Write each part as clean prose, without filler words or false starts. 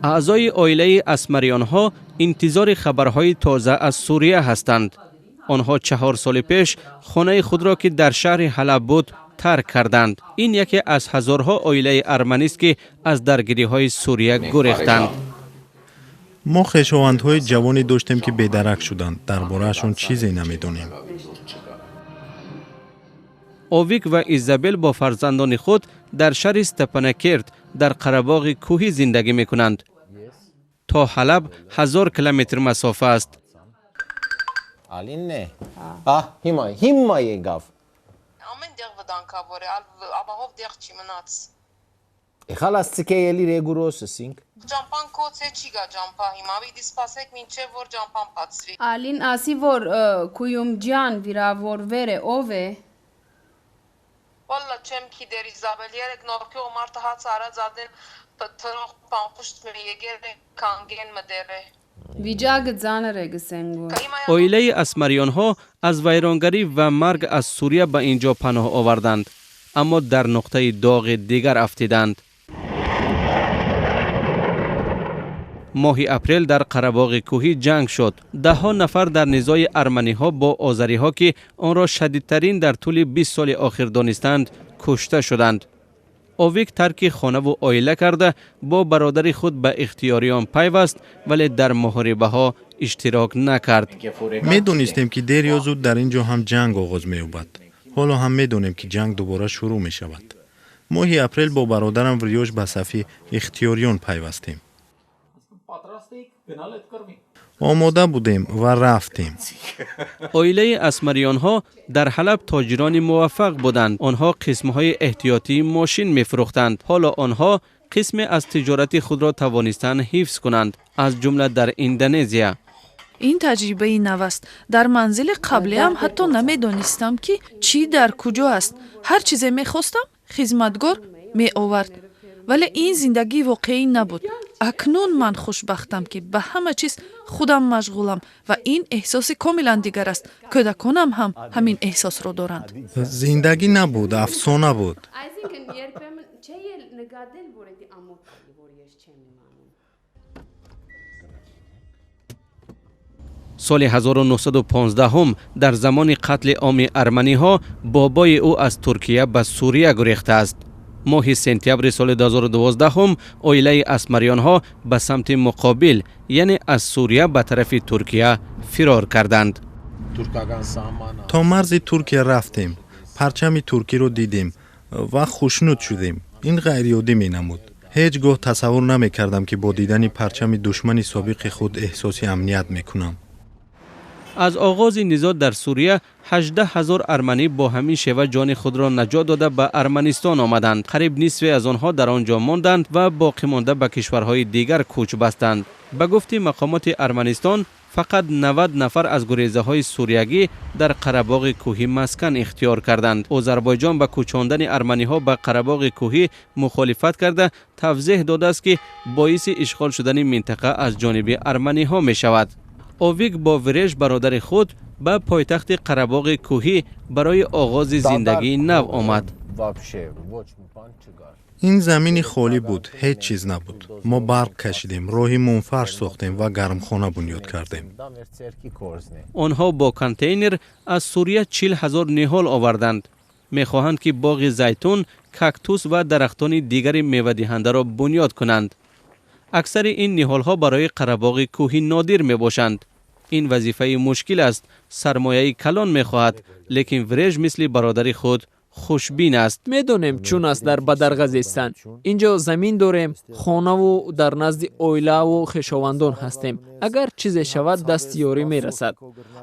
Аъзои оилаи Асмариёнҳо интизори хабарҳои тоза аз Сурия ҳастанд. Онҳо 4 соли пеш хонаи худро, ки дар шаҳри Ҳалаб буд, тарк карданд. Ин яке аз ҳазорҳо оилаи арманист, ки аз даргириҳои Сурия гурехтанд. Мо хешовандҳои ҷавоне доштем, ки бедарак шуданд. Дар бораашон чизе намедонем. Овик ва Изабел бо фарзандони худ дар шаҳри Степанакерт дар Қарабоғи Кӯҳӣ зиндагӣ мекунанд. То Ҳалаб 1000 километр масофа аст. Ալինն է։ Ահ, հիմա, հիմա եկավ։ Ամեն տեղ վտանգավոր է, ապահով տեղ չի մնաց։ Ეხալաս ձգե ելի ռեգուրոս ասինք։ Ճամփան գոց է, չի գա ճամփա հիմա, պիտի սպասեք մինչև որ ճամփան բացվի։ Ալին, ասի որ Քույումջյան վիրավորվեր է, ով է։ Վալլա չեմ գիտեր, Իզաբել, երեկ Նոր Գյուղ մարդը հաց արած ադեն թռող փամփուշտ մը եկել է, կանգեն մտեր է։ Վիճակը ծանր է գսեն գոր։ Հիմա Оилаи Асмариёнҳо аз вайронгарӣ ва марг аз Сурия ба ин ҷо паноҳ оварданд, аммо дар нуқтаи доғи дигар афтиданд. Моҳи апрел дар Қарабоғи Кӯҳӣ ҷанг шуд. Даҳҳо нафар дар низои арманиҳо бо озариҳо, ки онро шадидтарин дар тӯли 20 соли охир донистанд, кушта шуданд. Овик тарки хонаву оила карда, бо бародари худ ба ихтиёриён пайваст, вале дар муҳорибаҳо иштирок накард. Медонистем, ки дер ё зуд дар ин ҷо ҳам ҷанг оғоз меёбад. Ҳоло ҳам медонем, ки ҷанг дубора шурӯъ мешавад. Моҳи апрел бо бародарам Вриёш ба сафи ихтиёриён пайвастем. Омода будем ва рафтем. Оилаи Асмариёнҳо дар Ҳалаб тоҷирони муваффақ буданд. Онҳо қисмҳои эҳтиётии мошин мефурӯхтанд. Ҳоло онҳо қисме аз тиҷорати худро тавонистанд ҳифз кунанд, аз ҷумла дар Индонезия. Ин таҷрибаи нав аст. Дар манзили қаблиам ҳатто намедонистам, ки чӣ дар куҷо аст. Ҳар чизе мехостам, хизматгор меовард, вале ин зиндагии воқеӣ набуд. Акнун ман хушбахтам, ки ба ҳама чиз худам машғулам ва ин эҳсоси комилан дигар аст. Кӯдаконам ҳам ҳамин эҳсосро доранд. Зиндагӣ набуд, афсона буд. Այսինքն երբեմն չէի էլ նկատել, որ էդի ամոթ է, որ ես չեմ իմանում։ Соли 1915 дар замони қатли оми арманиҳо бобои ӯ аз Туркия ба Сурия гурехтааст. Моҳи сентябри соли 2012 оилаи Асмариёнҳо ба самти муқобил, яъне аз Сурия ба тарафи Туркия фирор карданд. Թուրքական սահմանը։ То марзи Туркия рафтем, парчами туркиро дидем ва хушнуд шудем. Ин ғайриоддӣ менамуд. Ҳеҷ гоҳ тасаввур намекардам, ки бо дидани парчами душмани собиқи худ эҳсоси амният мекунам. Аз оғози низоъ дар Сурия 18 ҳазор арманӣ бо ҳамин шева ҷони худро наҷот дода, ба Арманистон омаданд. Қариб нисфе аз онҳо дар он ҷо монданд ва боқимонда ба кишварҳои дигар кӯч бастанд. Ба гуфти мақомоти Арманистон, фақат 90 нафар аз гурезаҳои суриягӣ дар Қарабоғи Кӯҳӣ маскан ихтиёр карданд. Озарбойҷон ба кӯчондани арманиҳо ба Қарабоғи Кӯҳӣ мухолифат карда, тавзеҳ додааст, ки боиси ишғол шудани минтақа аз ҷониби арманиҳо мешавад. Овик бо Вреж, бародари худ, ба пойтахти Қарабоғи Кӯҳӣ барои оғози зиндагии нав омад. Вообще ոչ մի բան չկար։ Ин замини холӣ буд, ҳеҷ чиз набуд. Мо барқ кашидем, роҳи мумфарш сохтем ва гармхона бунёд кардем. Դա մեր ձեռքի գործն է։ Онҳо бо контейнер аз Сурия 40 000 ниҳол оварданд. Мехоҳанд, ки боғи зайтун, кактус ва дарахтони дигари мевадиҳандаро бунёд кунанд. Аксари ин ниҳолҳо барои Қарабоғи Кӯҳӣ нодир мебошанд. Ин вазифаи мушкил аст, сармояи калон мехоҳад, лекин Вреж мисли бародари худ хушбин аст. Медонем, чун аст дар бадарға зистан. Инҷо замин дорем, хонаву дар назди оилаву хешовандон ҳастем. Агар чизе шавад, дасти ёрӣ мерасад.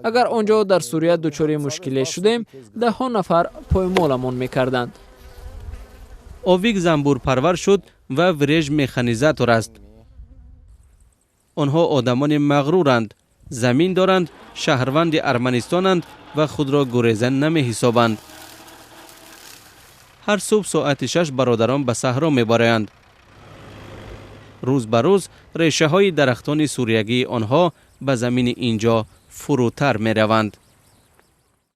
Агар он ҷо дар Сурия дучори мушкиле шудем, даҳҳо нафар поймоламон мекарданд. Овик занбурпарвар шуд ва Вреж механизатор аст. Онҳо одамони мағруранд, замин доранд, шаҳрванди Арманистонанд ва худро гуреза намеҳисобанд. Ҳар субҳ соати 6 бародарон ба саҳро мебароянд. Рӯз ба рӯз решаҳои дарахтони суриягии онҳо ба замини ин ҷо фурӯтар мераванд.